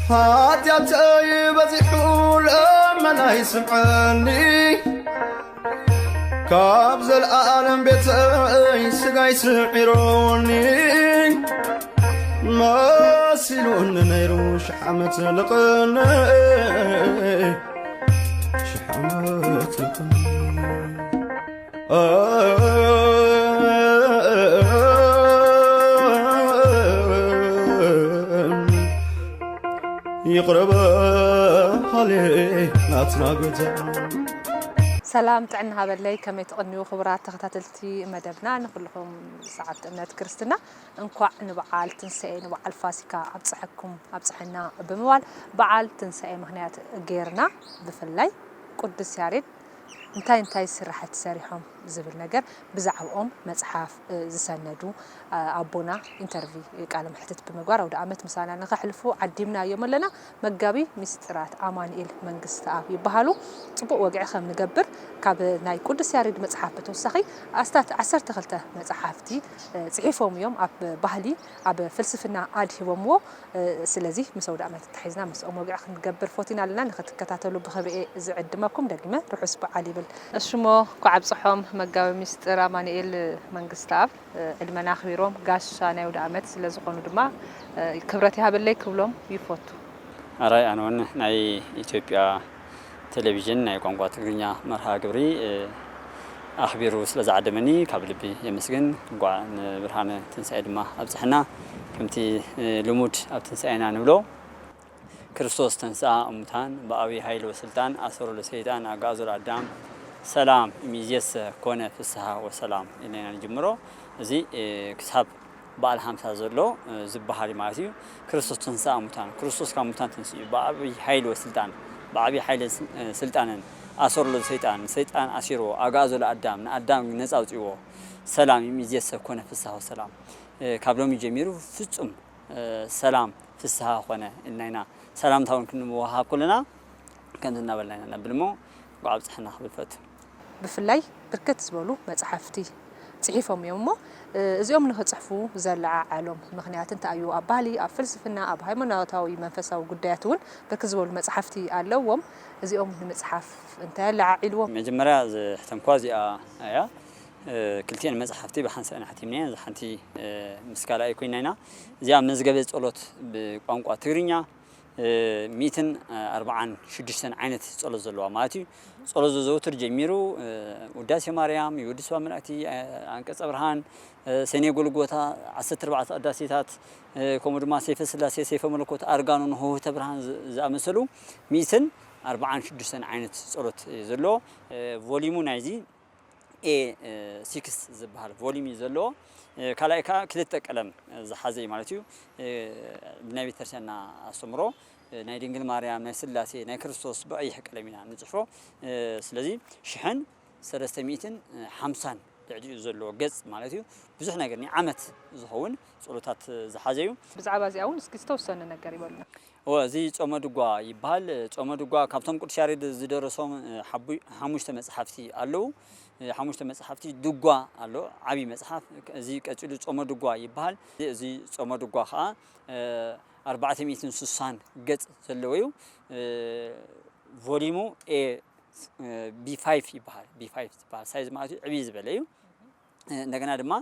ሓጢኣተይ በዚሑ ልመናይ ስምዐኒ፣ ካብ ዘለኣለም ቤተይ ስጋይ ስዒሮኒ፣ መሲሉኒ ነይሩ ሽሕ ዓመት ልቕነ፣ ሽሕ ዓመት ልቕነ። ይቕረ በሃሊ ናትና ጎይታ። ሰላም ጥዕና ሃበለይ፣ ከመይ ትቕንዩ ክቡራት ተኸታተልቲ መደብና? ንኹልኹም ሰዓብቲ እምነት ክርስትና እንኳዕ ንበዓል ትንሳኤ፣ ንበዓል ፋሲካ ኣብፀሐኩም ኣብፀሐና ብምባል፣ በዓል ትንሳኤ ምኽንያት ጌርና፣ ብፍላይ ቅዱስ ያሬድ እንታይ እንታይ ስራሕቲ ሰሪሖም ዝብል ነገር፣ ብዛዕባኦም መፅሓፍ ዝሰነዱ ኣቦና ኢንተርቪ፣ ቃለ መሕትት ብምግባር ኣውደ ዓመት ምሳና ንኸሕልፉ ዓዲምናዮም ኣለና። መጋቢ ሚስጥራት ኣማኑኤል መንግስተኣብ ይበሃሉ። ፅቡቕ ወግዒ ከም ንገብር፣ ካብ ናይ ቅዱስ ያሬድ መፅሓፍ ብተወሳኺ ኣስታት ዓሰርተ ክልተ መፅሓፍቲ ፅሒፎም እዮም። ኣብ ባህሊ፣ ኣብ ፍልስፍና ኣድሂቦምዎ። ስለዚ ምስ ኣውደ ዓመት ተታሒዝና ምስኦም ወግዒ ክንገብር ፈቲና ኣለና። ንኽትከታተሉ ብኽብሪ እየ ዝዕድመኩም። ደጊመ ርሑስ በዓል ይብል። እሺ፣ እሞ እንኳዕ ኣብፀሖም መጋቢ ሚስጥር ኣማኑኤል መንግስተኣብ። ዕድመና ኣኽቢሮም ጋሻ ናይ ኣውደ ዓመት ስለ ዝኾኑ ድማ ክብረት ይሃበለይ ክብሎም ይፈቱ። ኣራይ ኣነ እውን ናይ ኢትዮጵያ ቴሌቪዥን ናይ ቋንቋ ትግርኛ መርሃ ግብሪ ኣኽቢሩ ስለ ዝዓደመኒ ካብ ልቢ የመስግን። እንኳዕ ንብርሃነ ትንሳኤ ድማ ኣብፀሐና። ከምቲ ልሙድ ኣብ ትንሳኤና ንብሎ፣ ክርስቶስ ተንሥአ እሙታን በአብይ ኃይል ወስልጣን አሰሮ ለሰይጣን አግዓዞ ለአዳም ሰላም እምይእዜሰ ኮነ ፍስሐ ወሰላም ኢልና ኢና ንጅምሮ። እዚ ክሳብ በዓል ሓምሳ ዘሎ ዝበሃል እዩ ማለት እዩ። ክርስቶስ ተንሥአ እሙታን፣ ክርስቶስ ካብ ሙታን ተንሲኡ በአብይ ኃይል ወስልጣን፣ በዓብይ ኃይልን ስልጣንን፣ አሰሮ ለሰይጣን፣ ሰይጣን አሲርዎ፣ አግዓዞ ለአዳም፣ ንአዳም ነጻ አውጺእዎ። ሰላም እምይእዜሰ ኮነ ፍስሐ ወሰላም፣ ካብ ሎሚ ጀሚሩ ፍጹም ሰላም ፍስሃ ኾነ ኢልና ኢና ሰላምታ እውን ክንወሃብ ከለና ከምዚ እናበልና ኢና ነብል እሞ እንኳዕ ኣብፀሐና ክብል ፈቱ። ብፍላይ ብርክት ዝበሉ መፅሓፍቲ ፅሒፎም እዮም እሞ እዚኦም ንክፅሕፉ ዘለዓዓሎም ምኽንያት እንታይ እዩ? ኣብ ባህሊ፣ ኣብ ፍልስፍና፣ ኣብ ሃይማኖታዊ መንፈሳዊ ጉዳያት እውን ብርክት ዝበሉ መፅሓፍቲ ኣለዎም። እዚኦም ንምፅሓፍ እንታይ ኣለዓዒልዎም? መጀመርያ ዝሕተምኳ እዚኣ እያ። ክልቲኤን መፅሓፍቲ ብሓንሳእ ኢና ሓቲምናየን። እዛ ሓንቲ ምስ ካልኣይ ኮይና ኢና። እዚኣ መዝገበ ጸሎት ብቋንቋ ትግርኛ ሚእትን ኣርብዓን ሽዱሽተን ዓይነት ጸሎት ዘለዋ ማለት እዩ። ጸሎት ዘዘውትር ጀሚሩ ውዳሴ ማርያም፣ የወዲ ስባ መላእክቲ፣ ኣንቀጸ ብርሃን፣ ሰኔ ጎልጎታ፣ ዓሰርተ ኣርባዕተ ቅዳሴታት፣ ከምኡ ድማ ሰይፈ ስላሴ፣ ሰይፈ መለኮት፣ ኣርጋኖን ሆህተ ብርሃን ዝኣመሰሉ ሚእትን ኣርብዓን ሽዱሽተን ዓይነት ጸሎት እዩ ዘሎ። ቮሊሙ ናይዚ ኤ ሲክስ ዝበሃል ቮሊም እዩ ዘለዎ። ካልኣይ ከዓ ክልተ ቀለም ዝሓዘ እዩ ማለት እዩ። ብናይ ቤተክርስትያንና ኣስተምሮ ናይ ድንግል ማርያም፣ ናይ ስላሴ፣ ናይ ክርስቶስ ብቐይሕ ቀለም ኢና ንፅሕፎ። ስለዚ ሽሕን ሰለስተ ሚእትን ሓምሳን ልዕሊኡ ዘለዎ ገፅ ማለት እዩ። ብዙሕ ነገር ናይ ዓመት ዝኸውን ፀሎታት ዝሓዘ እዩ። ብዛዕባ እዚኣ እውን እስኪ ዝተወሰነ ነገር ይበሉና። እወ፣ እዚ ጾመ ድጓ ይበሃል። ጾመ ድጓ ካብቶም ቅዱስ ያሬድ ዝደረሶም ሓሙሽተ መጽሓፍቲ ኣለዉ። ሓሙሽተ መጽሓፍቲ ድጓ ኣሎ፣ ዓብዪ መጽሓፍ። እዚ ቀጺሉ ጾመ ድጓ ይበሃል። እዚ ጾመ ድጓ ኸዓ ኣርባዕተ ሚእትን ስሳን ገጽ ዘለዎ እዩ። ቮሊሙ ኤ ቢ ፋይቭ ይበሃል። ቢ ፋይቭ ዝበሃል ሳይዝ ማለት እዩ፣ ዕብይ ዝበለ እዩ። እንደገና ድማ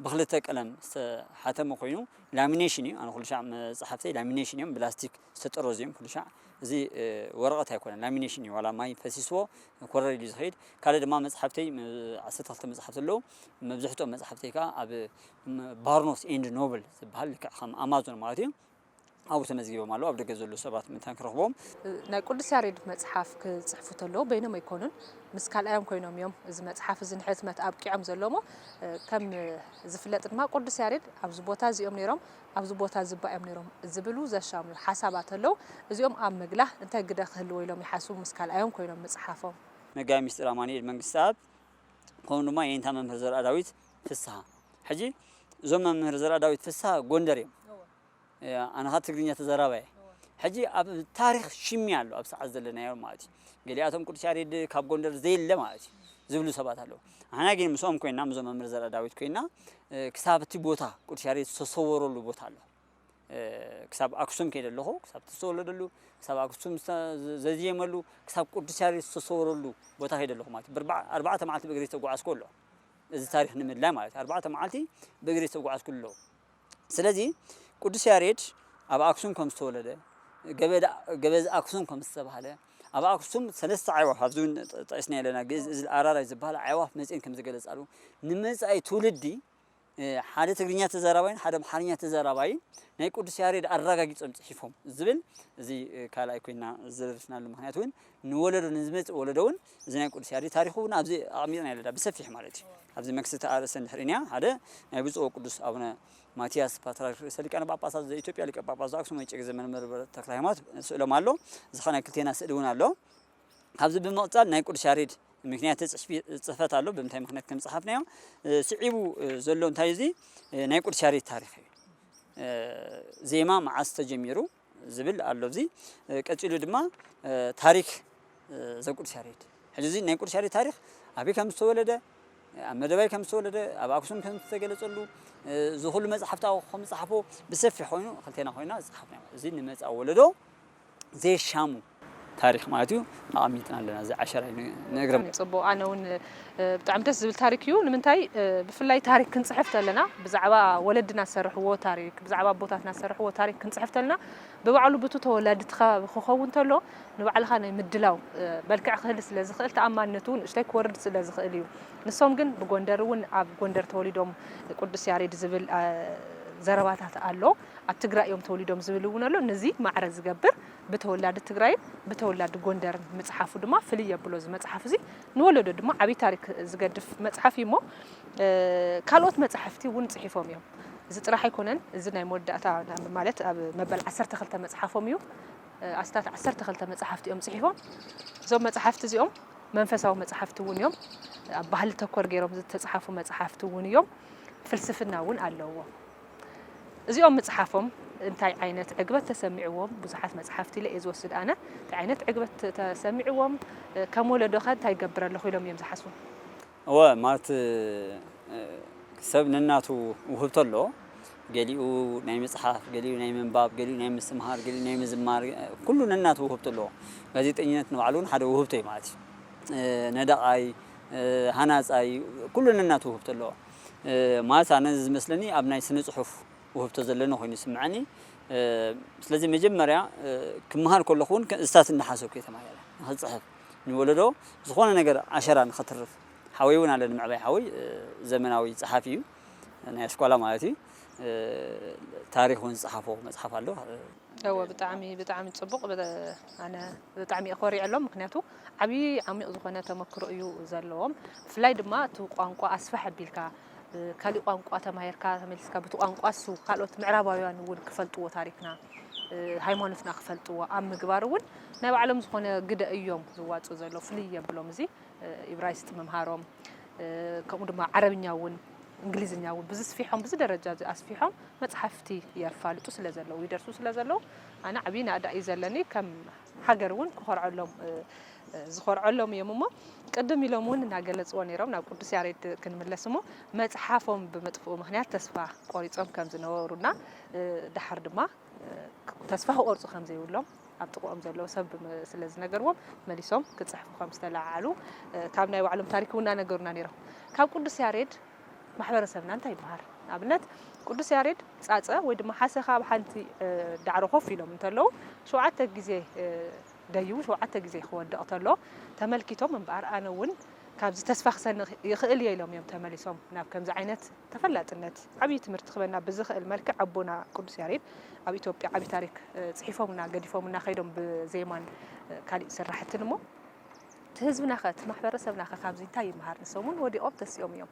ብክልተ ቀለም ዝተሓተመ ኮይኑ ላሚኔሽን እዩ። ኣነ ኩሉ ሻዕ መፅሓፍተይ ላሚኔሽን እዮም፣ ብላስቲክ ዝተጠረዙ እዮም ኩሉ ሻዕ። እዚ ወረቐት ኣይኮነን፣ ላሚኔሽን እዩ። ዋላ ማይ ፈሲስዎ ኮረር ኢሉ ዝኸይድ። ካልእ ድማ መፅሓፍተይ ዓሰርተ ክልተ መፅሓፍቲ ኣለዉ። መብዝሕትኦም መፅሓፍተይ ከዓ ኣብ ባርኖስ ኤንድ ኖብል ዝበሃል ልክዕ ከም ኣማዞን ማለት እዩ። ኣብኡ ተመዝጊቦም ኣለዉ። ኣብ ደገ ዘለዉ ሰባት ምእንታን ክረኽቦም። ናይ ቅዱስ ያሬድ መጽሓፍ ክጽሕፉ ተለዉ በይኖም ኣይኮኑን፣ ምስ ካልኣዮም ኮይኖም እዮም እዚ መጽሓፍ እዚ ንሕትመት ኣብቂዖም ዘለዉ እሞ፣ ከም ዝፍለጥ ድማ ቅዱስ ያሬድ ኣብዚ ቦታ እዚኦም ነይሮም፣ ኣብዚ ቦታ እዚ እባ እዮም ነይሮም ዝብሉ ዘሻምሉ ሓሳባት ኣለዉ። እዚኦም ኣብ ምግላህ እንታይ ግደ ክህልዎ ኢሎም ይሓስቡ ምስ ካልኣዮም ኮይኖም ምጽሓፎም? መጋቢ ምስጢር ኣማኑኤል መንግስተኣብ፣ ከምኡ ድማ የኔታ መምህር ዘርኣዳዊት ፍስሃ። ሕጂ እዞም መምህር ዘርኣዳዊት ፍስሃ ጎንደር እዮም። ኣነ ኸኣ ትግርኛ ተዛራባይ እየ። ሕጂ ኣብ ታሪኽ ሽሚ ኣሎ፣ ኣብ ሰዓት ዘለናዮ ማለት እዩ። ገሊኣቶም ቅዱስ ያሬድ ካብ ጎንደር ዘየለ ማለት እዩ ዝብሉ ሰባት ኣለዉ። ኣሕና ግን ምስኦም ኮይንና፣ ምስዞም መምህር ዘርኣዳዊት ኮይንና፣ ክሳብ እቲ ቦታ ቅዱስ ያሬድ ዝተሰወረሉ ቦታ ኣሎ። ክሳብ ኣክሱም ከይደ ኣለኹ፣ ክሳብ ዝተወለደሉ፣ ክሳብ ኣክሱም ዘዝየመሉ፣ ክሳብ ቅዱስ ያሬድ ዝተሰወረሉ ቦታ ከይደ ኣለኹ ማለት እዩ። ኣርባዕተ መዓልቲ ብእግሪ ዝተጓዓዝኩ ኣሎ። እዚ ታሪኽ ንምድላይ ማለት እዩ። ኣርባዕተ መዓልቲ ብእግሪ ዝተጓዓዝኩ ኣሎ። ስለዚ ቅዱስ ያሬድ ኣብ ኣክሱም ከም ዝተወለደ፣ ገበዝ ኣክሱም ከም ዝተባህለ፣ ኣብ ኣክሱም ሰለስተ ኣዕዋፍ ኣብዚ እውን ጠቂስና ኣለና፣ ግእዝ፣ እዝል፣ ኣራራይ ዝበሃል ኣዕዋፍ መፅኤን ከም ዝገለፃሉ፣ ንመፃኢ ትውልዲ ሓደ ትግርኛ ተዛራባይን ሓደ ኣምሓርኛ ተዛራባይን ናይ ቅዱስ ያሬድ ኣረጋጊጾም ጽሒፎም ዝብል እዚ ካልኣይ ኮይና ዝደረስናሉ ምክንያት እውን ንወለዶ ንዝመጽእ ወለዶ እውን እዚ ናይ ቅዱስ ያሬድ ታሪኹ እውን ኣብዚ ኣቐሚጥና ኣለና ብሰፊሕ ማለት እዩ። ኣብዚ መክስቲ ኣርእስተ እንድሕር ኢና ሓደ ናይ ብፁዕ ወቅዱስ ኣቡነ ማትያስ ፓትርያርክ ርእሰ ሊቃነ ጳጳሳት ዘኢትዮጵያ ሊቀ ጳጳስ ዘኣክሱም ወእጨጌ ዘመንበረ ተክለ ሃይማኖት ስእሎም ኣሎ። እዚ ኸ ናይ ክልቴና ስእሊ እውን ኣሎ። ካብዚ ብምቕጻል ናይ ቅዱስ ያሬድ ምክንያት ጽሕፊ-፣ ጽሕፈት ኣሎ። ብምንታይ ምክንያት ከም ጸሓፍናዮ፣ እ፣ ስዒቡ፣ እ፣ ዘሎ እንታይ እዚ፣ እ፣ ናይ ቅዱስ ያሬድ ታሪኽ እዩ። እ፣ ዜማ መዓስ ተጀሚሩ ዝብል ኣሎ ኣብዚ። እ፣ ቀጺሉ ድማ፣ እ፣ ታሪኽ፣ እ፣ ዘቅዱስ ያሬድ። ሕጂ እዚ ናይ ቅዱስ ያሬድ ታሪኽ ኣበይ ከም ዝተወለደ፣ ኣብ መደባይ ከም ዝተወለደ፣ ኣብ ኣክሱም ከም ዝተገለጸሉ፣ እ፣ እዚ ኩሉ መጽሓፍቲ ኣብኡ ከም ዝጸሓፎ ብሰፊሕ ኮይኑ ክልቴና ኮይና ዝጸሓፍናዮ። እዚ ንመጻኢ ወለዶ ዘየሻሙ ታሪኽ ማለት እዩ። ኣቐሚጥና ኣለና። እዚ ዓሸራይ ን-፣ ንእግረ ብጣዕሚ ጽቡቕ። ኣነ እውን፣ እ፣ ብጣዕሚ ደስ ዝብል ታሪክ እዩ። ንምንታይ፣ እ፣ ብፍላይ ታሪክ ክንጽሕፍ ተለና ብዛዕባ ወለድና ዝሰርሕዎ ታሪክ፣ ብዛዕባ ኣቦታትና ዝሰርሕዎ ታሪክ ክንጽሕፍ ተለና ብባዕሉ ብቱ ተወላዲ እቲ ከባቢ ክኸውን ተሎ ንባዕልኻ ናይ ምድላው፣ እ፣ መልክዕ ክህል ስለ ዝኽእል ተኣማንነቱ እውን ንእሽተይ ክወርድ ስለ ዝኽእል እዩ። ንሶም ግን ብጎንደር እውን ኣብ ጎንደር ተወሊዶም ቅዱስ ያሬድ ዝብል፣ እ፣ ዘረባታት ኣሎ። ኣብ ትግራይ እዮም ተወሊዶም ዝብል እውን ኣሎ። ነዚ ማዕረ ዝገብር ብተወላዲ ትግራይን ብተወላዲ ጎንደርን ምፅሓፉ ድማ ፍልይ የብሎ። እዚ መፅሓፍ እዚ ንወለዶ ድማ ዓብዪ ታሪክ ዝገድፍ መፅሓፍ እዩ እሞ፣ እ፣ ካልኦት መፅሓፍቲ እውን ፅሒፎም እዮም። እዚ ጥራሕ ኣይኮነን። እዚ ናይ መወዳእታ ማለት ኣብ መበል ዓሰርተ ክልተ መፅሓፎም እዩ። እ፣ ኣስታት ዓሰርተ ክልተ መፅሓፍቲ እዮም ፅሒፎም። እዞም መፅሓፍቲ እዚኦም መንፈሳዊ መፅሓፍቲ እውን እዮም። ኣብ ባህሊ ተኮር ገይሮም ዝተፅሓፉ መፅሓፍቲ እውን እዮም። ፍልስፍና እውን ኣለዎ። እዚኦም ምፅሓፎም እንታይ ዓይነት ዕግበት ተሰሚዕዎም? ብዙሓት መፅሓፍቲ ኢለ እየ ዝወስድ ኣነ። እንታይ ዓይነት ዕግበት ተሰሚዕዎም? ከም ወለዶኸ እንታይ ይገብር ኣለኹ ኢሎም እዮም ዝሓስቡ? እወ፣ ማለት፣ እ፣ ሰብ ነናቱ ውህብቶ ኣለዎ። ገሊኡ ናይ ምፅሓፍ፣ ገሊኡ ናይ ምንባብ፣ ገሊኡ ናይ ምስትምሃር፣ ገሊኡ ናይ ምዝማር፣ እ፣ ኩሉ ነናቱ ውህብቶ ኣለዎ። ጋዜጠኝነት ንባዕሉ እውን ሓደ ውህብቶ እዩ ማለት እዩ። እ፣ ነዳቓይ፣ እ፣ ሃናፃይ፣ ኩሉ ነናቱ ውህብቶ ኣለዎ። እ፣ ማለት ኣነ ዝመስለኒ ኣብ ናይ ስነ ፅሑፍ ውህብቶ ዘለኒ ኮይኑ ይስምዐኒ። እ፣ ስለዚ መጀመርያ፣ እ፣ ክመሃር ከለኹ እውን ከ-፣ እዝታት እናሓሰብኩ እየ ተማሂረ። ንኽፅሕፍ፣ ንወለዶ ዝኾነ ነገር ዓሸራ ንኸትርፍ። ሓወይ እውን ኣለኒ፣ መዕባይ ሓወይ፣ እ፣ ዘመናዊ ጸሓፊ እዩ፣ ናይ ኣስኳላ ማለት እዩ። እ፣ ታሪኽ እውን ዝጸሓፎ መጽሓፍ ኣሎ። እ፣ እወ፣ ብጣዕሚ፣ ብጣዕሚ ጽቡቕ። ብጣ-፣ ኣነ ብጣዕሚ እየ ኮሪዐሎም፣ ምኽንያቱ ዓብዪ ዓሚቕ ዝኾነ ተመክሮ እዩ ዘለዎም። ብፍላይ ድማ እቲ ቋንቋ ኣስፍሕ ኣቢልካ፣ እ፣ ካሊእ ቋንቋ ተማሂርካ ተመሊስካ፣ በቲ ቋንቋ እሱ ካልኦት ምዕራባውያን እውን ክፈልጥዎ ታሪኽና፣ እ፣ ሃይማኖትና ክፈልጥዎ ኣብ ምግባር እውን ናይ ባዕሎም ዝኾነ ግደ እዮም ዝዋፅኡ ዘለዉ። ፍልይ የብሎም እዚ፣ እ፣ ኢብራይስጥ ምምሃሮም፣ እ፣ ከምኡ ድማ ዓረብኛ እውን፣ እንግሊዝኛ እውን ብዝስፊሖም፣ ብዚ ደረጃ እዚ ኣስፊሖም መፅሓፍቲ የፋልጡ ስለ ዘለዉ፣ ይደርሱ ስለ ዘለዉ፣ ኣነ ዓብዪ ናእዳ እዩ ዘለኒ። ከም ሃገር እውን ክኾርዐሎም፣ እ፣ እ፣ ዝኾርዐሎም እዮም። እሞ ቅድም ኢሎም እውን እናገለፅዎ ነይሮም፣ ናብ ቅዱስ ያሬድ ክንምለስ እሞ፣ መፅሓፎም ብምጥፍኡ ምኽንያት ተስፋ ቆሪፆም ከም ዝነበሩና፣ እ፣ ደሓር ድማ፣ እ፣ ተስፋ ክቆርፁ ከም ዘይብሎም ኣብ ጥቕኦም ዘለዉ ሰብ ብመ-፣ ስለ ዝነገርዎም፣ መሊሶም ክፅሕፉ ከም ዝተለዓዓሉ፣ እ፣ ካብ ናይ ባዕሎም ታሪክ እውን እናነገሩና ነይሮም። ካብ ቅዱስ ያሬድ ማሕበረሰብና እንታይ ይመሃር? ንኣብነት፣ ቅዱስ ያሬድ ጻጸ ወይ ድማ ሓሰኻ ኣብ ሓንቲ፣ እ፣ ዳዕሮ ኮፍ ኢሎም እንተለዉ፣ ሸውዓተ ግዜ፣ እ፣ ደይቡ፣ ሸውዓተ ግዜ ክወድቕ ተሎ ተመልኪቶም እምበኣር፣ ኣነ እውን ካብዚ ተስፋ ክሰንቕ ይኽእል እየ ኢሎም እዮም ተመሊሶም። ናብ ከምዚ ዓይነት ተፈላጥነት ዓብዪ ትምህርቲ ክበና ብዝኽእል መልክዕ ኣቦና ቅዱስ ያሬድ ኣብ ኢትዮጵያ ዓብዪ ታሪክ፣ እ፣ ጽሒፎምና፣ ገዲፎምና ከይዶም ብዜማን፣ እ፣ ካሊእ ስራሕትን እሞ፣ እቲ ህዝብናኸ፣ እቲ ማሕበረሰብናኸ ካብዚ እንታይ ይመሃር? ንሶም እውን ወዲቖም ተሲኦም እዮም።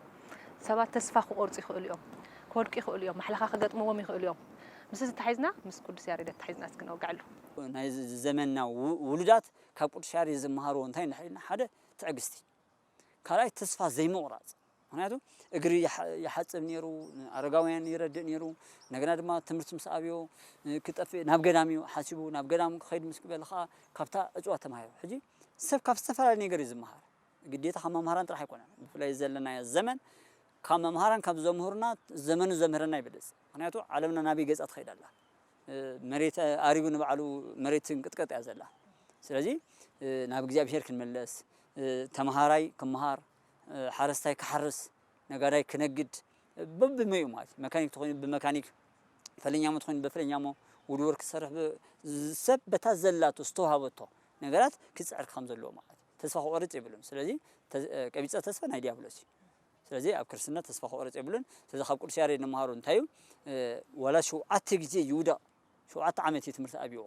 ሰባት ተስፋ ክቖርጹ ይኽእሉ እዮም። ክወድቁ ይኽእሉ እዮም። ማሕለኻ ክገጥምዎም ይኽእሉ እዮም። ምስ እዚ ተታሒዝና፣ ምስ ቅዱስ ያሬድ ኣታሒዝና እስኪ ነወግዐሉ። ናይ ዝ-፣ ዘመንና ው-፣ ውሉዳት ካብ ቅዱስ ያሬድ ዝመሃርዎ እንታይ እንድሕር ኢልና፣ ሓደ ትዕግስቲ፣ ካልኣይ ተስፋ ዘይምቑራጽ። ምኽንያቱ እግሪ ይሓ-፣ ይሓጽብ ነይሩ፣ ንኣረጋውያን ይረድእ ነይሩ። እንደገና ድማ ትምህርቲ ምስ ኣብዮ፣ እ፣ ክጠፍእ ናብ ገዳም እዩ ሓሲቡ። ናብ ገዳም ክኸይድ ምስ በለ ኸዓ ካብታ እጽዋት ተማሂሩ። ሕጂ ሰብ ካብ ዝተፈላለየ ነገር እዩ ዝመሃር። ግዴታ ካብ መምሃራን ጥራሕ ኣይኮነን። ብፍላይ ዘለናዮ ዘመን ካብ መምሃራን ካብ ዘምህሩና ዘመኑ ዘምህረና ይበልጽ። ምኽንያቱ ዓለምና ናበይ ገጻ ትኸይድ ኣላ። መሬት ኣሪጉ ንባዕሉ መሬት ትንቅጥቀጥ እያ ዘላ። ስለዚ ናብ እግዚኣብሄር ክንምለስ፣ ተምሃራይ ክምሃር፣ ሓረስታይ ክሓርስ፣ ነጋዳይ ክነግድ፣ በብመይኡ ማለት እዩ። መካኒክ ተኾይኑ ብመካኒክ፣ ፈለኛሞ ተኾይኑ ብፈለኛሞ፣ ውድወር ክሰርሕ፣ ሰብ በታ ዘላቶ ዝተዋህበቶ ነገራት ክፅዕር ከም ዘለዎ ማለት እዩ። ተስፋ ክቆርፅ የብሉን። ስለዚ ቀቢፀ ተስፋ ናይ ዲያብሎስ እዩ። ስለዚ ኣብ ክርስትና ተስፋ ክቆርፅ የብሉን። ስለዚ ካብ ቅዱስ ያሬድ ንመሃሮ እንታይ እዩ? ዋላ ሸውዓተ ግዜ ይውደቕ፣ ሸውዓተ ዓመት እዩ ትምህርቲ ኣብይዎ።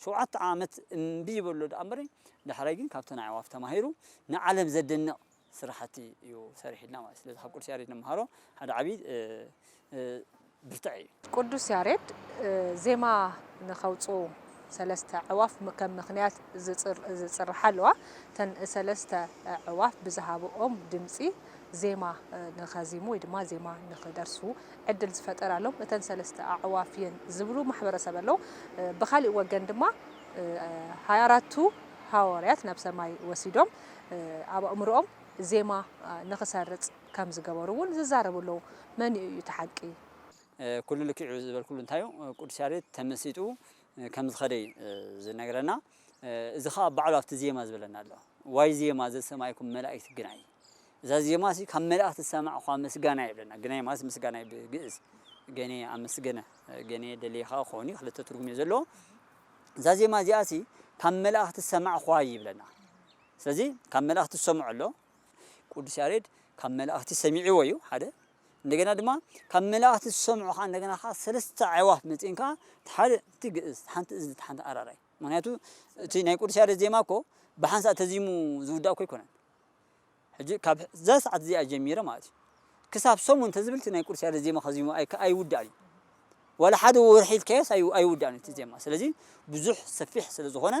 ሸውዓተ ዓመት እምቢ ይበሎ ደኣ እምበሪ፣ ዳሕራይ ግን ካብተን ኣዕዋፍ ተማሂሩ ንዓለም ዘደንቕ ስራሕቲ እዩ ሰሪሕልና ማለት። ስለዚ ካብ ቅዱስ ያሬድ ንመሃሮ ሓደ ዓብዪ ብርትዐ እዩ። ቅዱስ ያሬድ ዜማ ንኸውፅኡ ሰለስተ ኣዕዋፍ ከም ምኽንያት ዝፅርሓ ኣለዋ። እተን ሰለስተ ኣዕዋፍ ብዝሃብኦም ድምፂ ዜማ ንኸዚሙ ወይ ድማ ዜማ ንኽደርሱ ዕድል ዝፈጠራሎም እተን ሰለስተ ኣዕዋፍ እየን ዝብሉ ማሕበረሰብ ኣለዉ። ብኻሊእ ወገን ድማ ሃያ ኣራቱ ሃዋርያት ናብ ሰማይ ወሲዶም ኣብ ኣእምሮኦም ዜማ ንኽሰርፅ ከም ዝገበሩ እውን ዝዛረቡ ኣለዉ። መን እዩ እቲ ሓቂ? ኩሉ ልክዕ እዩ ዝበልኩሉ እንታይ እዩ? ቅዱስ ያሬድ ተመሲጡ ከም ዝኸደ እዩ ዝነግረና። እዚ ኸዓ ባዕሉ ኣብቲ ዜማ ዝበለና ኣሎ። ዋይ ዜማ ዘሰማይኩም መላእክት ግናይ። እዛ ዜማ ሲ ካብ መላእክት ዝሰማዕኳ ምስጋና ይብለና። ግናይ ማለት ምስጋና እዩ ብግእዝ። ገኔ ኣመስገነ፣ ገኔ ደሌኻ ክኾን እዩ፣ ክልተ ትርጉም እዩ ዘለዎ። እዛ ዜማ እዚኣ ሲ ካብ መላእክት ዝሰማዕኳ ይብለና። ስለዚ ካብ መላእክት ዝሰምዖ ኣሎ። ቅዱስ ያሬድ ካብ መላእክቲ ሰሚዕዎ እዩ ሓደ። እንደገና ድማ ካብ መላእክቲ ዝሰምዖ ከዓ እንደገና ከዓ ሰለስተ ኣዕዋፍ መፂእን ከዓ እቲ ሓደ እቲ ግእዝ፣ ሓንቲ እዝኒ፣ ሓንቲ ኣራራይ። ምክንያቱ እቲ ናይ ቅዱስ ያሬድ ዜማ እኮ ብሓንሳእ ተዚሙ ዝውዳእ እኮ ኣይኮነን። ሕጂ ካብ እዛ ሰዓት እዚኣ ጀሚረ ማለት እዩ ክሳብ ሰሙን እንተዝብል እቲ ናይ ቅዱስ ያሬድ ዜማ ከዚሙ ኣይውዳእን እዩ። ዋላ ሓደ ወርሒ ኢልካዮስ ኣይውዳእን እዩ እቲ ዜማ። ስለዚ ብዙሕ ሰፊሕ ስለ ዝኾነ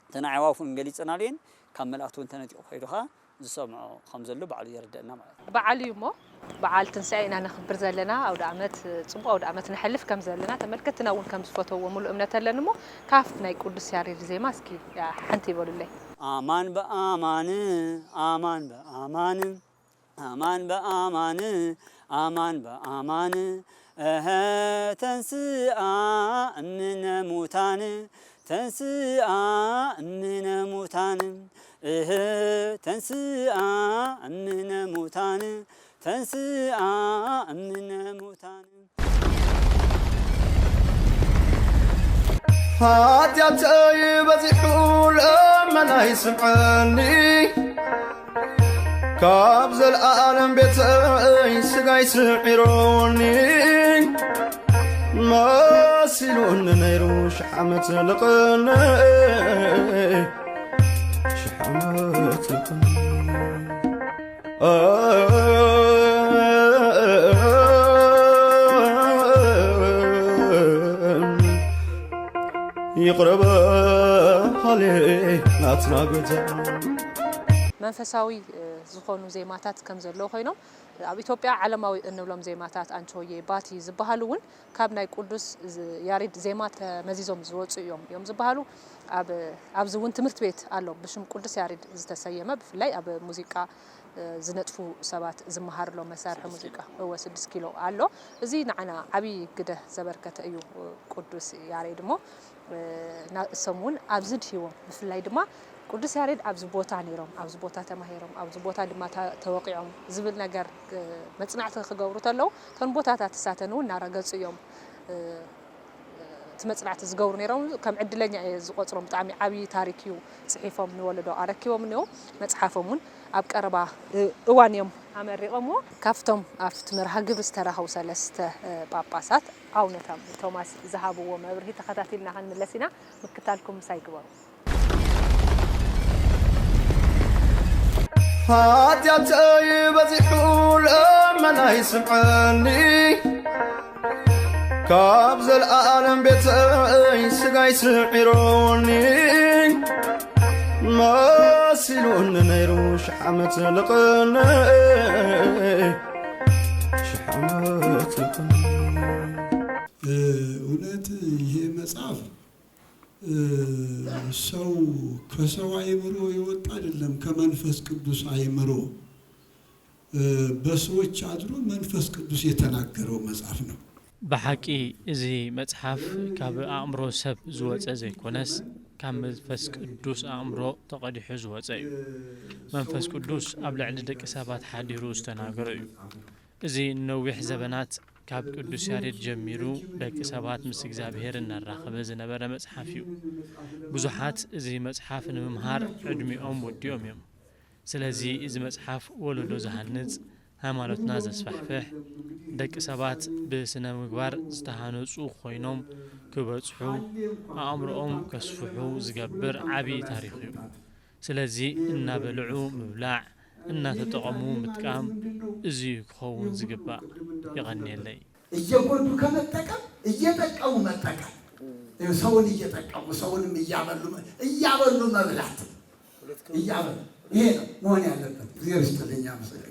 እተን ኣዕዋፍ እውን ገሊፀናሉ እየን። ካብ መላእክቲ እውን ተነጢቑ ከይዱ ኸዓ ዝሰምዖ ከም ዘሎ ባዕሉ የረድአና ማለት እዩ። በዓል እዩ እሞ በዓል ትንሳኤ ኢና ነኽብር ዘለና። ኣውደ ዓመት ፅቡቕ ኣውደ ዓመት ነሕልፍ ከም ዘለና ተመልከትና እውን ከም ዝፈተውዎ ሙሉእ እምነት ኣለኒ እሞ ካብ ናይ ቅዱስ ያሬድ ዜማ እስኪ ሓንቲ ይበሉለይ። ኣማን ብኣማን ኣማን ብኣማን ኣማን ብኣማን ኣማን ብኣማን እሀ ተንስኣ እምነ ሙታን ተንስኣ እምነ ሙታን እህ ተንስኣ እምነ ሙታን ተንስኣ እምነ ሙታን። ሓጢኣተይ በዚሑ ለመናይ ስምዐኒ ካብ ዘለኣለም ቤተይ ስጋይ ስዒሮኒ መሲሉኒ ነይሩ ሽሕ ዓመት ልቕኒ ሽሕ ዓመት ልቕኒ ይቕረ በሃሊ ናትና ጎይታ። መንፈሳዊ ዝኾኑ ዜማታት ከም ዘለዉ ኮይኖም ኣብ ኢትዮጵያ ዓለማዊ እንብሎም ዜማታት ኣንቾዬ፣ ባቲ ዝበሃሉ እውን ካብ ናይ ቅዱስ ያሬድ ዜማ ተመዚዞም ዝወፁ እዮም እዮም ዝበሃሉ። ኣብዚ እውን ትምህርት ቤት ኣሎ ብሽም ቅዱስ ያሬድ ዝተሰየመ ብፍላይ ኣብ ሙዚቃ ዝነጥፉ ሰባት ዝመሃርሎም መሳርሒ ሙዚቃ እወ ስድስት ኪሎ ኣሎ። እዚ ንዓና ዓብዪ ግደ ዘበርከተ እዩ ቅዱስ ያሬድ እሞ እሶም እውን ኣብዚ ድሂቦም ብፍላይ ድማ ቅዱስ ያሬድ ኣብዚ ቦታ ነይሮም ኣብዚ ቦታ ተማሂሮም ኣብዚ ቦታ ድማ ተወቂዖም ዝብል ነገር መፅናዕቲ ክገብሩ ተለዉ እተን ቦታታት እሳተን እውን እናረገፁ እዮም እቲ መፅናዕቲ ዝገብሩ ነይሮም ከም ዕድለኛ እየ ዝቆፅሮም ብጣዕሚ ዓብዪ ታሪክ እዩ ፅሒፎም ንወለዶ ኣረኪቦም እኒኦ መፅሓፎም እውን ኣብ ቀረባ እዋን እዮም ኣመሪቖምዎ ካብቶም ኣብቲ መርሃ ግብሪ ዝተረኸቡ ሰለስተ ጳጳሳት ኣውነ ቶማስ ዝሃብዎ መብርሂ ተኸታቲልና ክንምለስ ኢና ምክታልኩም ምሳይ ግበሩ ሓጢኣተይ በዚሑ ለመናይ ስምዐኒ ካብ ዘለኣለም ቤተይ ስጋይ ስዒሮኒ መሲሉኒ ነይሩ ሽሕ ዓመት ልቕኒ ሽሕ ዓመት ልቕኒ እውነት ይሄ መጽሐፍ ሰው ከሰው አይምሮ የወጣ አይደለም፣ ከመንፈስ ቅዱስ አይምሮ በሰዎች አድሮ መንፈስ ቅዱስ የተናገረው መጽሐፍ ነው። ብሓቂ እዚ መጽሓፍ ካብ ኣእምሮ ሰብ ዝወጸ ዘይኮነስ፣ ካብ መንፈስ ቅዱስ ኣእምሮ ተቐዲሑ ዝወጸ እዩ። መንፈስ ቅዱስ ኣብ ልዕሊ ደቂ ሰባት ሓዲሩ ዝተናገሮ እዩ። እዚ ንነዊሕ ዘበናት ካብ ቅዱስ ያሬድ ጀሚሩ ደቂ ሰባት ምስ እግዚኣብሔር እናራኸበ ዝነበረ መጽሓፍ እዩ። ብዙሓት እዚ መጽሓፍ ንምምሃር ዕድሚኦም ወዲኦም እዮም። ስለዚ እዚ መጽሓፍ ወለዶ ዝሃንጽ፣ ሃይማኖትና ዘስፋሕፍሕ፣ ደቂ ሰባት ብስነ ምግባር ዝተሃነጹ ኮይኖም ክበጽሑ፣ ኣእምሮኦም ከስፍሑ ዝገብር ዓቢ ታሪኽ እዩ። ስለዚ እናበልዑ ምብላዕ፣ እናተጠቐሙ ምጥቃም፣ እዚ እዩ ክኸውን ዝግባእ። የቐንየለይ። እየጎዱ ከመጠቀም እየጠቀሙ መጠቀም። ይኸው ሰውን እየጠቀሙ ሰውንም እያበሉ መ-፣ እያበሉ መብላት እያበሉ ይሄ ነው መሆን ያለበት። እግዚአብሔር ይስጥልኝ፣ አመሰግናለሁ።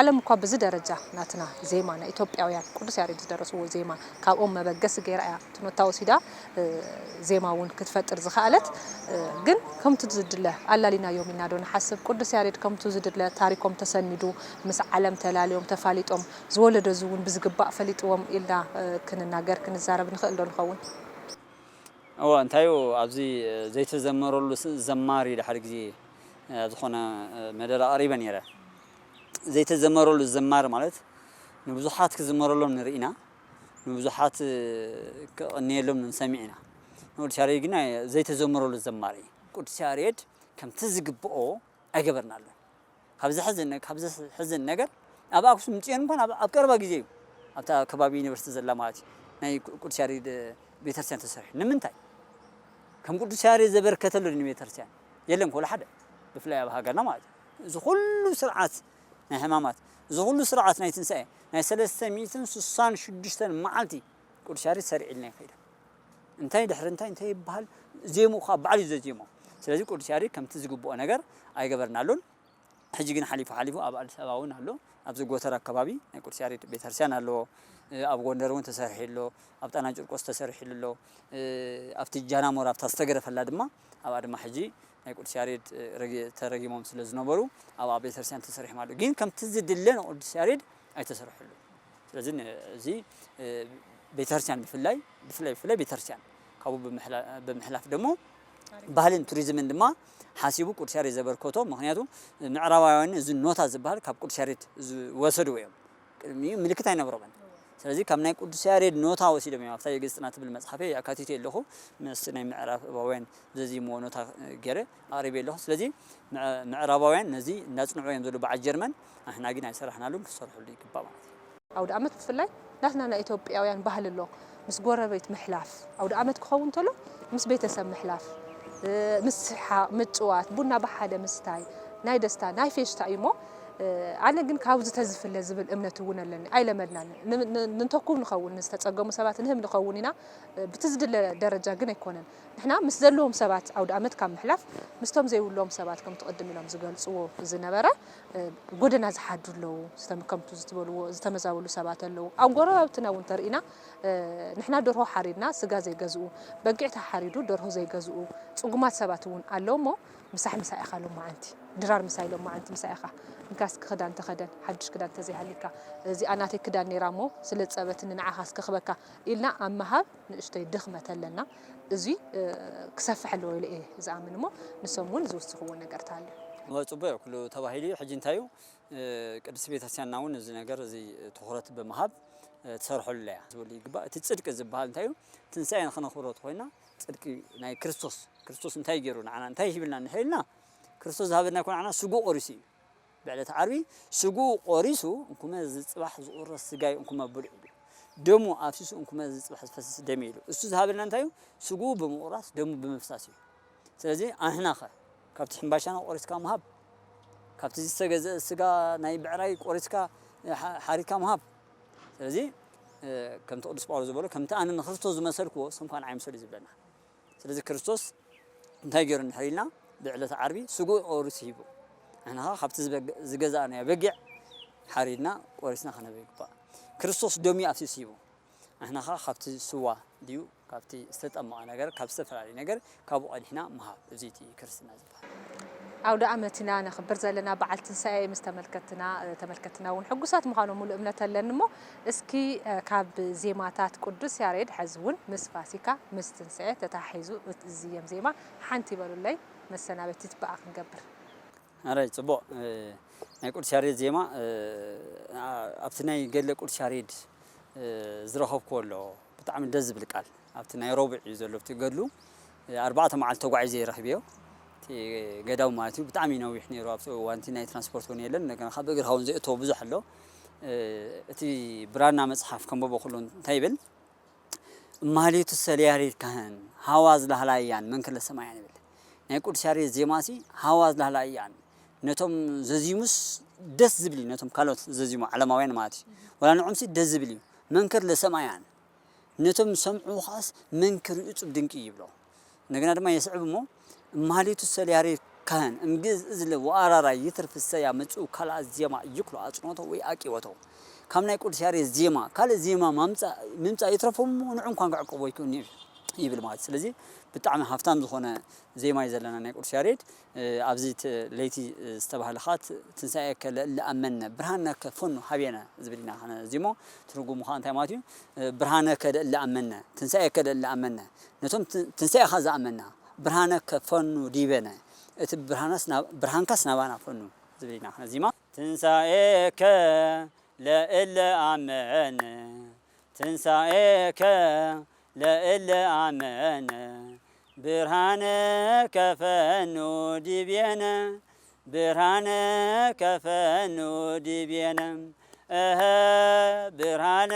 ዓለም እኳ በዚ ደረጃ ናትና ዜማ፣ ናይ ኢትዮጵያውያን ቅዱስ ያሬድ ዝደረስዎ ዜማ፣ ካብኦም መበገሲ ገይራ እያ እቲ ኖታ ወሲዳ፣ እ፣ ዜማ እውን ክትፈጥር ዝኸኣለት። እ፣ ግን ከምቲ ዝድለ ኣላሊናዮም ኢና ዶ ንሓስብ? ቅዱስ ያሬድ ከምቲ ዝድለ ታሪኮም ተሰኒዱ፣ ምስ ዓለም ተላልዮም፣ ተፋሊጦም፣ ዝወለዶ እዚ እውን ብዝግባእ ፈሊጥዎም ኢልና፣ እ፣ ክንናገር፣ ክንዛረብ ንኽእል ዶ ንኸውን? እወ፣ እንታዩ ኣብዚ ዘይተዘመረሉ ስ-፣ ዘማሪ ድሓር ግዜ፣ እ፣ ኣብ ዝኾነ፣ እ፣ መደረ ኣቕሪበ ነይረ። ዘይተዘመረሉ ዘማሪ ማለት ንብዙሓት ክዝመረሎም ንርኢ ኢና፣ ንብዙሓት፣ እ፣ ክቕንየሎም ንሰምዕ ኢና። ንቅዱስ ያሬድ ግን ኣይ-፣ ዘይተዘመረሉ ዘማሪ እዩ። ቅዱስ ያሬድ ከምቲ ዝግብኦ ኣይገበርናሉን። ካብ ዘሕዝን ነ-፣ ካብ ዘሕዝን ነገር ኣብ ኣክሱም ጽዮን እንኳን ኣብ፣ ኣብ ቀረባ ግዜ እዩ ኣብታ ከባቢ ዩኒቨርሲቲ ዘላ ማለት እዩ ናይ ቁ-፣ ቅዱስ ያሬድ ቤተክርስትያን ተሰሪሑ። ንምንታይ? ከም ቅዱስ ያሬድ ዘበርከተሉ ንቤተክርስትያን የለን፣ ኮሎ ሓደ፣ ብፍላይ ኣብ ሃገርና ማለት እዩ። እዚ ኩሉ ስርዓት ናይ ሕማማት፣ እዚ ኩሉ ስርዓት ናይ ትንሳኤ፣ ናይ ሰለስተ ሚእትን ስሳን ሽዱሽተን መዓልቲ ቅዱስ ያሬድ ሰሪዕልና ይኸይድ። እንታይ ድሕሪ እንታይ፣ እንታይ ይበሃል? ዜሙ ኸዓ ባዕሉ እዩ ዘዜሞ። ስለዚ ቅዱስ ያሬድ ከምቲ ዝግብኦ ነገር ኣይገበርናሉን። ሕጂ ግን ሓሊፉ ሓሊፉ ኣብ ኣዲስ ኣበባ እውን ኣሎ። ኣብዚ ጎተራ ኣከባቢ ናይ ቅዱስ ያሬድ ቤተክርስትያን ኣለዎ። እ፣ ኣብ ጎንደር እውን ተሰሪሑ ኣሎ። ኣብ ጣና ቂርቆስ ተሰሪሑ ኣሎ። እ፣ ኣብቲ ጃናሞራ ኣብታ ዝተገረፈላ ድማ ኣብኣ ድማ ሕጂ ናይ ቅዱስ ያሬድ፣ እ፣ ረጊ-፣ ተረጊሞም ስለ ዝነበሩ ኣብኣ ቤተክርስትያን ተሰሪሖም ኣሎ። ግን ከምቲ ዝድለ ንቅዱስ ያሬድ ኣይተሰርሐሉን። ስለዚ ን-፣ እዚ፣ እ፣ ቤተክርስትያን ብፍላይ፣ ብፍላይ፣ ብፍላይ ቤተክርስትያን ካብኡ ብምሕላ-፣ ብምሕላፍ ደሞ ባህልን ቱሪዝምን ድማ ሓሲቡ ቅዱስ ያሬድ ዘበርከቶ፣ ምኽንያቱ ምዕራባውያን እዚ ኖታ ዝበሃል ካብ ቅዱስ ያሬድ ዝወሰድዎ እዮም። ቅድሚኡ ምልክት ኣይነበሮምን። ስለዚ ካብ ናይ ቅዱስ ያሬድ ኖታ ወሲዶም እዮም። ኣብታ የግዝጥና ትብል መጽሓፈይ ኣካቲተ ኣለኹ። ምስ ናይ ምዕራባውያን ዘዚምዎ ኖታ ገይረ ኣቕሪበ ኣለኹ። ስለዚ ምዕ-፣ ምዕራባውያን ነዚ እንዳጽንዑ እዮም ዘለዉ በዓል ጀርመን። ንሕና ግን ኣይሰራሕናሉን፣ ክሰርሕሉ ይግባእ ማለት እዩ። ኣውደ ዓመት ብፍላይ ናትና ናይ ኢትዮጵያውያን ባህሊ ኣሎ። ምስ ጎረቤት ምሕላፍ፣ ኣውደ ዓመት ክኸውን እንተሎ ምስ ቤተሰብ ምሕላፍ፣ እ፣ ምስሓቕ፣ ምጭዋት፣ ቡና ብሓደ ምስታይ፣ ናይ ደስታ፣ ናይ ፌሽታ እዩ እሞ፣ እ፣ ኣነ ግን ካብዚ ተዝፍለ ዝብል እምነት እውን ኣለኒ። ኣይለመድናን። ን-፣ ን-፣ ንንተኩም ንኸውን፣ ንዝተጸገሙ ሰባት ንህብ ንኸውን ኢና፣ እ፣ ብቲ ዝድለ ደረጃ ግን ኣይኮነን። ንሕና ምስ ዘለዎም ሰባት ኣውደ ዓመት ካብ ምሕላፍ፣ ምስቶም ዘይብሎም ሰባት ከምቲ ቅድም ኢሎም ዝገልጽዎ ዝነበረ፣ እ፣ ጎደና ዝሓድሩ ኣለዉ፣ ዝተም-፣ ከምቱ ዝትበልዎ፣ ዝተመዛበሉ ሰባት ኣለዉ። ኣብ ጎረባብትና እውን ተርኢና፣ እ፣ ንሕና ደርሆ ሓሪድና ስጋ ዘይገዝኡ፣ በጊዕ ተሓሪዱ ደርሆ ዘይገዝኡ ጽጉማት ሰባት እውን ኣለዉ እሞ፣ ምሳሕ ምሳሕ ኢኻ ሎማዓንቲ፣ ድራር ምሳይ ሎማዓንቲ ምሳይ ኢኻ። እንካ እስኪ ክዳን ተኸደን፣ ሓድሽ ክዳን ተዘይሃሊካ፣ እዚኣ ናተይ ክዳን ነይራ እሞ ስለ ዝጸበትኒ ንዓኻ እስኪ ክበካ ኢልና ኣብ ምሃብ ንእሽተይ ድኽመት ኣለና። እዚ ክሰፍሕ ኣለዎ ኢለ እየ ዝኣምን እሞ ንሶም እውን ዝውስኽዎ ነገር ተሃልዩ። ጽቡቅ እዩ ኩሉ ተባሂሉ እዩ። ሕጂ እንታይ እዩ ቅድስት ቤተክርስትያንና እውን እዚ ነገር እዚ ትኹረት ብምሃብ ትሰርሐሉ እያ ዝበሉ ይግባእ። እቲ ጽድቂ ዝበሃል እንታይ እዩ? ትንሳኤ ንኽነኽብሮ ተኾይና ጽድቂ ናይ ክርስቶስ፣ ክርስቶስ እንታይ ገይሩ ንዓና እንታይ ሂብና እንድሕር ኢልና፣ ክርስቶስ ዝሃበና እኮ ንዓና ስግኡ ቆሪሱ እዩ። ብዕለት ዓርቢ ስግኡ ቆሪሱ እንኩመ እዚ ጽባሕ ዝቑረስ ስጋይ እንኩመ ብልዑ፣ ደሙ ኣፍሲሱ እንኩመ እዚ ጽባሕ ዝፈስስ ደም ኢሉ። እሱ ዝሃበና እንታይ እዩ? ስግኡ ብምቑራስ ደሙ ብምፍሳስ እዩ። ስለዚ ኣንሕና ኸ ካብቲ ሕምባሻና ቆሪስካ ምሃብ፣ ካብቲ ዝተገዘአ ስጋ ናይ ብዕራይ ቆሪስካ ሓሪድካ ምሃብ። ስለዚ ከምቲ ቅዱስ ጳውሎስ ዝበሎ ከምቲ ኣነ ንክርስቶስ ዝመሰልክዎ ንስኹም ከዓ ንዓይ ምሰሉ እዩ ዝብለና። ስለዚ ክርስቶስ እንታይ ገይሩ እንድሕር ኢልና ብዕለተ ዓርቢ ስግኡ ቆሪሱ ሂቡ። ንሕና ከዓ ካብቲ ዝበግ- ዝገዛእናዮ በጊዕ ሓሪድና ቆሪስና ክነብር ይግባእ። ክርስቶስ ደሙ ኣፍሲሱ ሂቡ። ንሕና ከዓ ካብቲ ስዋ ድዩ ካብቲ ዝተጠመቐ ነገር ካብ ዝተፈላለዩ ነገር ካብኡ ቀዲሕና ምሃብ። እዚ እቲ ክርስትና ዝበሃል። ኣውደ ኣመት ኢና ነኽብር ዘለና በዓል ትንሳኤ ምስ ተመልከትና ተመልከትና እውን ሕጉሳት ምዃኖም ሙሉእ እምነት ኣለኒ እሞ እስኪ ካብ ዜማታት ቅዱስ ያሬድ ሕዚ እውን ምስ ፋሲካ ምስ ትንሳኤ ተተሓሒዙ ዝዝየም ዜማ ሓንቲ ይበሉለይ መሰናበቲት ብኣ ክንገብር። ኣራይ ጽቡቕ ናይ ቅዱስ ያሬድ ዜማ ኣብቲ ናይ ገድለ ቅዱስ ያሬድ ዝረኸብክዎ ኣሎ ብጣዕሚ ደስ ዝብል ቃል ኣብቲ ናይ ረቡዕ እዩ ዘሎ ኣብቲ ገድሉ ኣርባዕተ መዓልቲ ተጓዒዘ ይረኽብዮ እቲ ገዳም ማለት እዩ ብጣዕሚ ነዊሕ ነይሩ ኣብቲ እዋንቲ ናይ ትራንስፖርት እውን የለን እንደገና ካብ እግርኻ እውን ዘእተዎ ብዙሕ ኣሎ እቲ ብራና መፅሓፍ ከንበቦ ከሎ እንታይ ይብል ማህሌቱ ሰለያሬድ ካህን ሃዋ ዝላህላያን መንክር ለሰማያን ይብል ናይ ቅዱስ ያሬድ ዜማሲ ሃዋ ዝላህላያን ነቶም ዘዚሙስ ደስ ዝብል እዩ ነቶም ካልኦት ዘዚሙ ዓለማውያን ማለት እዩ ወላ ንዑምሲ ደስ ዝብል እዩ መንክር ለሰማያን ነቶም ዝሰምዑ ከኣስ መንክር እዩ እጹብ ድንቂ ይብሎ እንደገና ድማ የስዕብ እሞ ማህሌቱ ሰለያሬድ ካህን እምግእዝ እዝለ ወኣራራይ ይትርፍ ሰያ መጽኡ ካልኣ ዜማ ይክሎ ኣጽንኦቶ ወይ ኣቂወቶ ካብ ናይ ቅዱስ ያሬድ ዜማ ካልእ ዜማ ምምጻእ ይትረፎ እሞ ንዑ እንኳን ክዕቀቦ ይክእልኒ ይብል ማለት ስለዚ ብጣዕሚ ሃፍታም ዝኾነ ዜማ እዩ ዘለና ናይ ቅዱስ ያሬድ ኣብዚ ለይቲ ዝተባህለ ኸዓ ትንሳኤከ ለእለ ኣመነ ብርሃነከ ፈኑ ሃቤነ ዝብል ኢና ዚሞ ትርጉሙ ኸዓ እንታይ ማለት እዩ ብርሃነከ ለእለ ኣመነ ትንሳኤከ ለእለ ኣመነ ነቶም ትንሳኤኻ ዝኣመና ብርሃነከ ፈኑ ዲበነ እቲ ብርሃንካስ ናባና ፈኑ ዝብል ኢና ዚማ ትንሳኤከ ለእለ ኣመነ ትንሳኤከ ለእለ ኣመነ ብርሃነ ከፈኑ ዲቤነ ብርሃነ ከፈኑ ዲቤነ እሀ ብርሃነ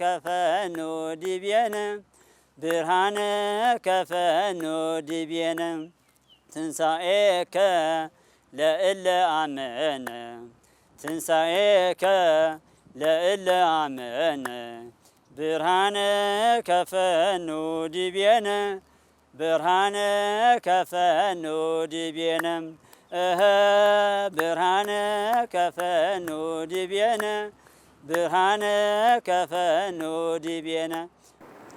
ከፈኑ ዲቤነ ብርሃነ ከፈኑ ዲቤነ ትንሳኤከ ለእለ ኣመነ ትንሳኤከ ለእለ ኣመነ ብርሃነ ከፈኑ ዲቤነ ብርሃነ ከፈኑ ዲቤነ እሀ ብርሃነ ከፈኑ ዲቤነ ብርሃነ ከፈኑ ዲቤነ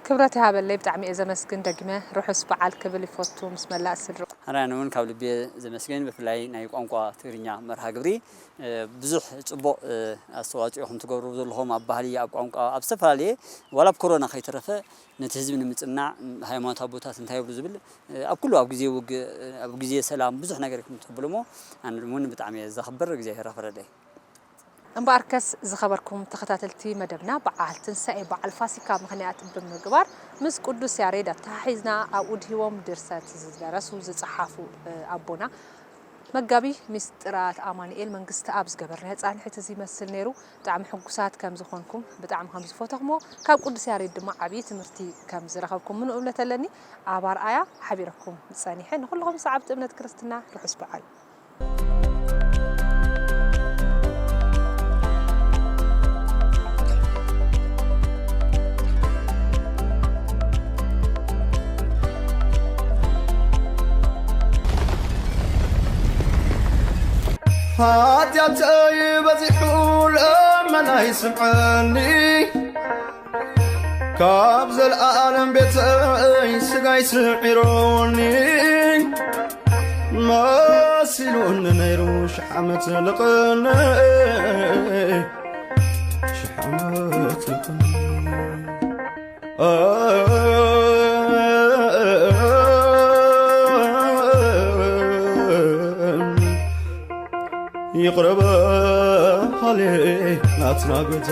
ክብረት ይሃበለይ ብጣዕሚ እየ ዘመስግን ደግመ ርሑስ በዓል ክብል ይፈቱ ምስ መላእ ስድርኡ። ኣነ እውን ካብ ልቢ እየ ዘመስግን ብፍላይ ናይ ቋንቋ ትግርኛ መርሃ ግብሪ ብዙሕ ፅቡቕ ኣስተዋፅኦ ኢኹም ትገብሩ ዘለኹም ኣብ ባህሊ ኣብ ቋንቋ ኣብ ዝተፈላለየ ዋላ ኣብ ኮሮና ከይተረፈ ነቲ ህዝቢ ንምፅናዕ ሃይማኖት ኣቦታት እንታይ ይብሉ ዝብል ኣብ ኩሉ ኣብ ግዜ ውግእ ኣብ ግዜ ሰላም ብዙሕ ነገር ኢኹም ትብሉ እሞ ኣነ እውን ብጣዕሚ እየ ዘኽብር እግዚኣብሔር ኣኽብረለይ። እምበኣርከስ ዝኸበርኩም ተኸታተልቲ መደብና በዓል ትንሳኤ በዓል ፋሲካ ምኽንያት ብምግባር ምስ ቅዱስ ያሬድ ኣተሓሒዝና ኣብኡ ድሂቦም ድርሰት ዝደረሱ ዝጸሓፉ ኣቦና መጋቢ ሚስጥራት ኣማኑኤል መንግስትኣብ ዝገበርናዮ ጻንሒት እዚ ይመስል ነይሩ። ብጣዕሚ ሕጉሳት ከም ዝኾንኩም ብጣዕሚ ከም ዝፈተኹሞ ካብ ቅዱስ ያሬድ ድማ ዓብዪ ትምህርቲ ከም ዝረኸብኩም ምኑእ እምነት ኣለኒ። ኣብ ኣርኣያ ሓቢረኩም ጸኒሐ ንኹልኹም ሰዓብቲ እምነት ክርስትና ርሑስ በዓል። ሓጢኣተይ በዚሑ ለመናይ ስምዐኒ ካብ ዘለኣለም ቤተይ ስጋይ ስዒሮኒ መሲሉኒ ነይሩ ሽሕ ዓመት ልቕነ፣ ሽሕ ዓመት ልቕነ። ይቕረ በሃሊ ናትና ገዛ።